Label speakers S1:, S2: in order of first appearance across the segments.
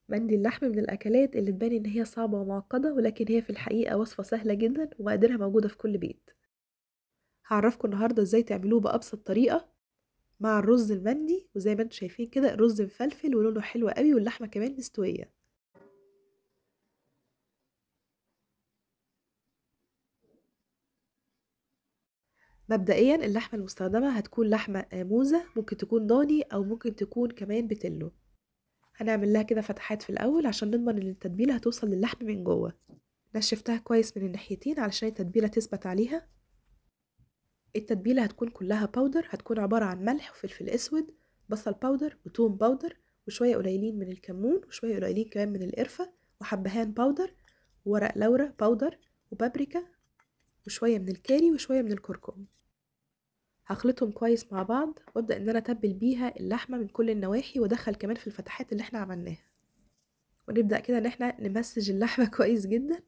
S1: مندي اللحم من الأكلات اللي تبان إن هي صعبة ومعقدة، ولكن هي في الحقيقة وصفة سهلة جدا ومقاديرها موجودة في كل بيت. هعرفكم النهاردة ازاي تعملوه بأبسط طريقة مع الرز المندي، وزي ما انتم شايفين كده الرز مفلفل ولونه حلو قوي واللحمة كمان مستوية. مبدئيا اللحمة المستخدمة هتكون لحمة موزة، ممكن تكون ضاني أو ممكن تكون كمان بتلو. هنعمل لها كده فتحات في الأول عشان نضمن إن التتبيلة هتوصل للحم من جوه. نشفتها كويس من الناحيتين علشان التتبيلة تثبت عليها. التتبيلة هتكون كلها powder، هتكون عبارة عن ملح وفلفل أسود، بصل powder وتوم powder، وشوية قليلين من الكمون وشوية قليلين كمان من القرفة، وحبهان powder وورق لورا powder وبابريكا وشوية من الكاري وشوية من الكركم. هخلطهم كويس مع بعض وابدأ ان انا اتبل بيها اللحمة من كل النواحي، وادخل كمان في الفتحات اللي احنا عملناها، ونبدأ كده ان احنا نمسج اللحمة كويس جدا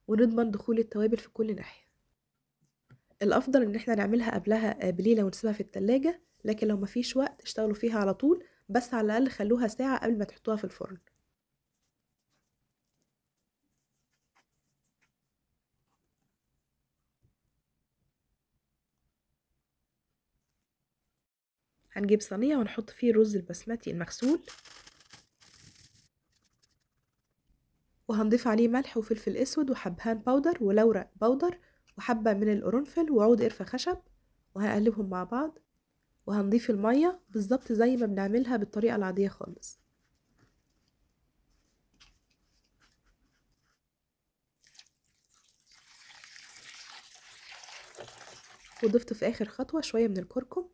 S1: ونضمن دخول التوابل في كل ناحية. الافضل ان احنا نعملها قبلها بليلة ونسيبها في التلاجة، لكن لو مفيش وقت اشتغلوا فيها على طول، بس على الاقل خلوها ساعة قبل ما تحطوها في الفرن. هنجيب صينية ونحط فيه الرز البسمتي المغسول، وهنضيف عليه ملح وفلفل اسود وحبهان powder ولورا powder وحبة من القرنفل وعود قرفة خشب، وهنقلبهم مع بعض. وهنضيف المية بالظبط زي ما بنعملها بالطريقة العادية خالص. وضفت في اخر خطوة شوية من الكركم،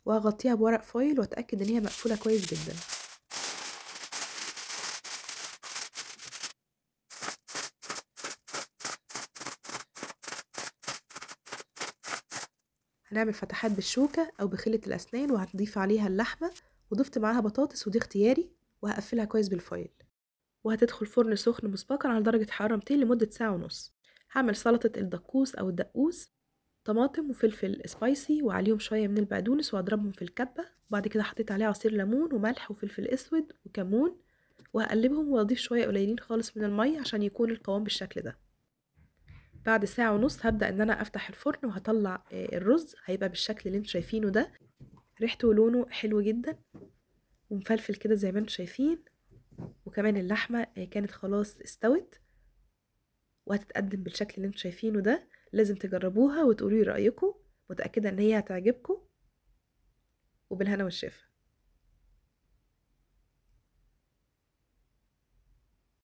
S1: وهغطيها بورق فويل واتاكد ان هي مقفولة كويس جدا. هنعمل فتحات بالشوكة او بخله الاسنان، وهنضيف عليها اللحمة، وضفت معاها بطاطس ودي اختياري، وهقفلها كويس بالفويل، وهتدخل فرن سخن مسبقا على درجه حرارة 200 لمدة ساعة ونص. هعمل سلطة الدقوس او الدقوس، طماطم وفلفل سبايسي وعليهم شوية من البقدونس، واضربهم في الكبه. وبعد كده حطيت عليه عصير ليمون وملح وفلفل اسود وكمون، وهقلبهم واضيف شوية قليلين خالص من المية عشان يكون القوام بالشكل ده. بعد ساعة ونص هبدا ان انا افتح الفرن وهطلع الرز، هيبقى بالشكل اللي انتم شايفينه ده، ريحته ولونه حلو جدا ومفلفل كده زي ما انتم شايفين، وكمان اللحمة كانت خلاص استوت وهتتقدم بالشكل اللي انتم شايفينه ده. لازم تجربوها وتقولي رأيكم، متأكدة ان هي هتعجبكم، وبالهنا والشفا.